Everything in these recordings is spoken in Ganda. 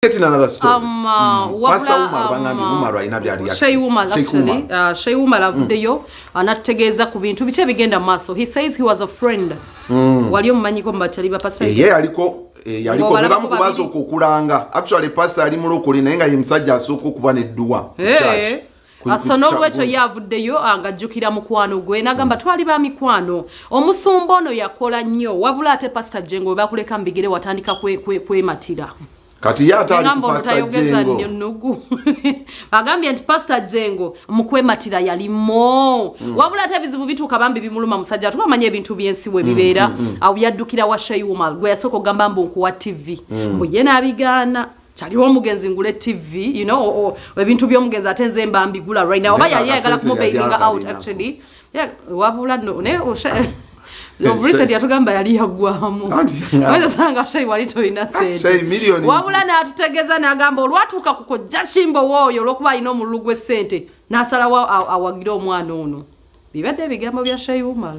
Getting another story. Pastor Umar bangambye Umar alina byali. Sheikh Umar actually, Sheikh Umar avuddeyo anategeeza ku bintu biki ebigenda maaso. He says he was a friend. Wali omumanyiko mu bakyali ba Pastor. Ye aliko yaliko bebamu kubasooka okulanga. Actually pastor ali mulokole naye nga ye musajja asooka okuba n'edduwa church. So n'olwekyo ye avuddeyo ng'ajjukira mukwano gwe n'agamba twali ba mikwano. Omusumba ono yakola nnyo wabula ate Pastor Jengo we bakuleka mbigere watandika kwematira. Kati ye ate ali ku Pastor Jengo. Agambye nti Pastor Jengo mukwematira yalimo. Wabula ate ebizibu bituuka bambi bimuluma musajja tumamanya ebintu by'ensi we bibeera. Awo yaddukira wa Sheikh Umar gwe yasooka okugamba mbu nkuwa TV. Mbu ye n'abigaana. Kyaliwo omugenzi ngule TV, you know, ebintu by'omugenzi ate nze mba mbigula right now. Oba yali ayagala kumubailinga out actually. Yeah, wabula no ne of recent yatugamba yali yaggwamu. Sanga Sheikh wali tolina ssente. Wabula n'atutegeeza n'agamba olwatuuka ku kojja Kimbo w'oyo olw'okuba alina omululu gw'essente n'asalawo awagire omwana ono. Bibadde ebigambo bya Sheikh Umar.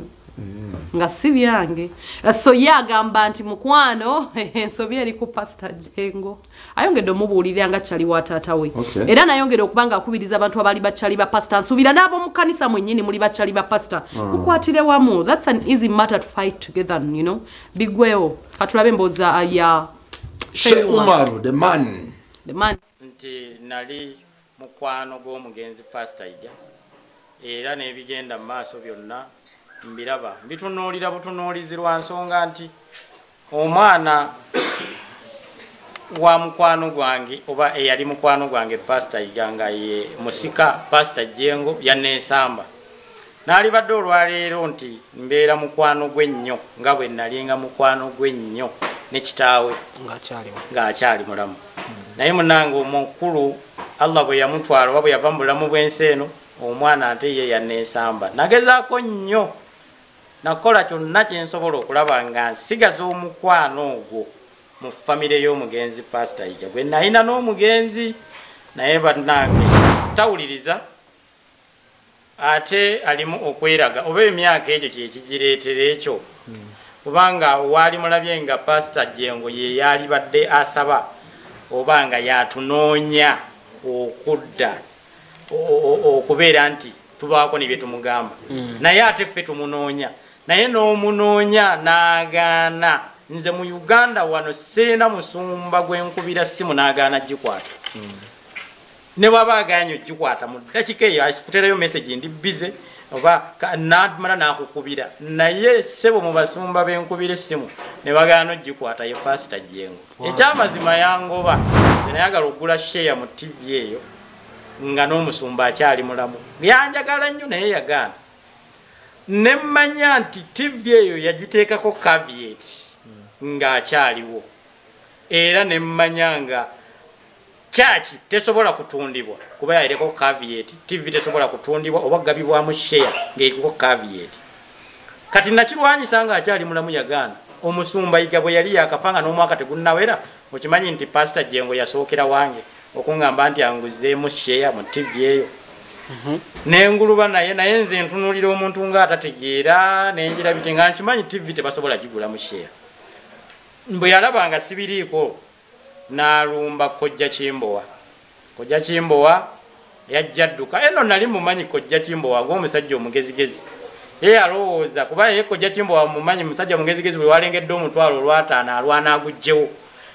Nga si byange. So ye agamba nti mukwano ensobi eri ku Pastor Jengo. Ayongedde omubuulirira nga kyali wa taata we. Era nayongera okuba nga akubiriza abantu abali bakyali ba pastor. Nsuubira n'ab'omu kkanisa mwennyini muli bakyali ba pastor. Mukwatire wamu. That's an easy matter to fight together, you know. Bigwewo. Katulabe emboozi ya Sheikh Umar, the man. The man. Nti nali mukwano gw'omugenzi Pastor Ija. Era n'ebigenda mu maaso byonna mbiraba mbitunuulira butunuulizi lwa nsonga nti omwana wa mukwano gwange oba eyali mukwano gwange Pastor Yiga nga ye musika Pastor Jengo yanneesamba. Naalibadde olwaleero nti mbeera mukwano gwe nnyo nga bwe nalinga mukwano gwe nnyo ne kitaawe ng'akyali mulamu. Naye munnange omukulu Allah bwe yamutwala oba bwe yava mu bulamu bw'ensi eno omwana ate ye yanneesamba. Nagezaako nnyo nakola kyonna kye nsobola okulaba nga nsigaza omukwano ogwo mu famire y'omugenzi Pastor Yiga gwe nalina n'omugenzi, naye bannange tawuliriza ate alimu okweraga oba emyaka egyo kye kigireetera ekyo. Kubanga waali mulabye nga Pastor Jengo ye yalibadde asaba oba nga yatunoonya okudda okubeera nti tubaako ne bye tumugamba. Naye ate ffe tumunoonya, naye n'omunoonya n'agaana. Nze mu Uganda wano sirina musumba gwe nkubira ssimu n'agaana gikwata. Ne bw'aba agaanye ogikwata mu ddakiika eyo akuterayo message ndi busy oba n'amala n'akukubira. Naye ssebo mu basumba be nkubira essimu ne bagaana ogikwata ye Pastor Jengo. Ekyamazima yangoba, nze nayagala okugula share mu TV eyo nga n'omusumba akyali mulamu. Yanjagala nnyo naye yagaana. Ne mmanya nti TV eyo yagiteekako caveat ng'akyaliwo. Era ne mmanya nga church tesobola kutundibwa kuba yalireko caveat, TV tesobola kutundibwa oba kugabibwamu share ng'eriko caveat. Kati nakirwanyisa ng'akyali mulamu yagaana. Omusumba Yiga bwe yali yakafa nga n'omwaka tegunnawera, okimanyi nti Pastor Jengo yasookera wange okungamba nti anguzeemu share mu TV eyo. Nenguluba naye naye nze ntunuulira omuntu ng'atategeera nenjira biti nga nkimanyi TV tebasobola gigulamu share. Bwe yalaba nga sibiriiko n'alumba Kojja Kimbowa. Kojja Kimbowa yajja adduka. Eno nali mumanyi Kojja Kimbowa ng'omusajja omugezigezi. Ye yalowooza kuba ye Kojja Kimbowa mumanyi musajja mugezigezi bwe walengedde omutwalo olw'ataano alwana aguggyewo.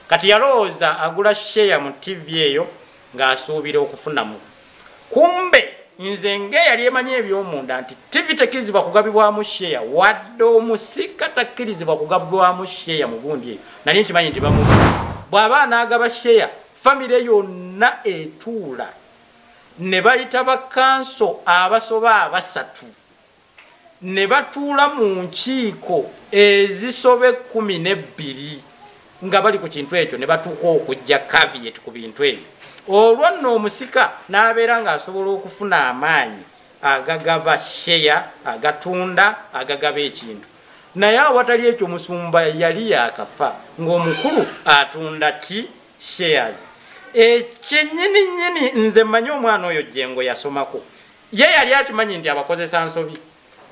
Kati yalowooza agula share mu TV eyo ng'asuubira okufunamu. Kumbe nze ng'eyali emanyi eby'omunda nti TV tekkirizibwa kugabibwamu share, wadde omusika takkirizibwa kugabibwamu share mu gundi eyo. Nali nkimanyi nti bamuwa. Bw'aba anaagaba share, famire yonna etuula ne bayita bakanso abasoba abasatu ne batuula mu nkiiko ezisoba 12 nga bali ku kintu ekyo ne batuuka okujja caveat ku bintu ebyo. Olwo nno omusika n'abeera ng'asobola okufuna amaanyi agagaba share, agatunda, agagaba ekintu. Naye awatali ekyo omusumba yali yakafa ng'omukulu atunda ki shares. Ekyennyini nnyini nze mmanyi omwana oyo Jengo yasomako. Ye yali akimanyi nti abakozesa nsobi.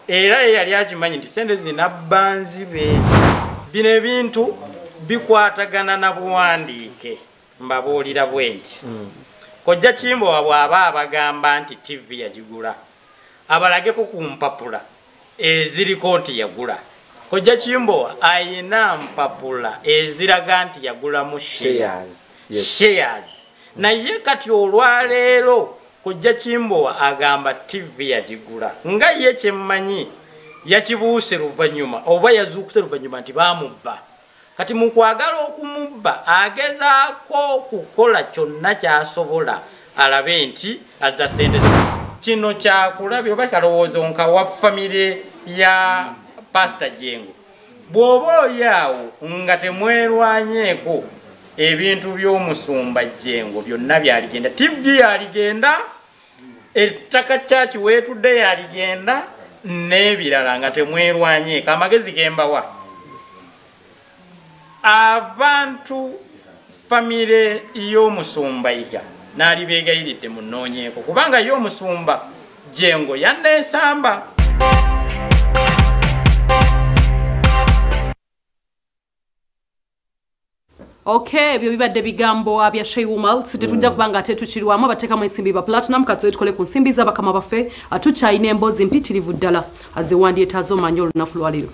Era ye yali akimanyi nti ssente zina banzibe. Bino ebintu bikwatagana na buwandiike. Mbabuulira bwe nti Kojja Kimbowa bw'aba abagamba nti TV yagigula, abalageko ku mpapula eziriko nti yagula. Kojja Kimbowa ayina mpapula eziraga nti yagulamu shares. Yes. Shares. Naye kati olwaleero Kojja Kimbowa agamba TV yagigula, nga ye kyemmanyi yakibuuse luvannyuma oba yazuukuse luvannyuma nti baamubba. Kati mu kwagala okumubba agezaako okukola kyonna ky'asobola alabe nti azza ssente ze. Kino kyakulabye oba kalowoozo nkawa famire ya Pastor Jengo. Bw'oba oli awo nga temwerwanyeeko ebintu by'omusumba Jengo byonna byaligenda. TV yaligenda, ettaka church weetudde yaligenda n'ebirala nga temwerwanyeeko. Amagezi gembawa abantu famire y'omusumba Yiga n'alibeegayiridde munoonyeeko, kubanga ye omusumba Jengo yanneesamba. Okay, ebyo bibadde bigambo bya Sheikh Umar. Tetujja kubanga ate tukirwamu abateekamu ensimbi ba Platinum. Katsobe tukole ku nsimbi z'abakama baffe, atukyalina emboozi mpitirivu ddala azewandyetaazo omanye olunaku lwaleero.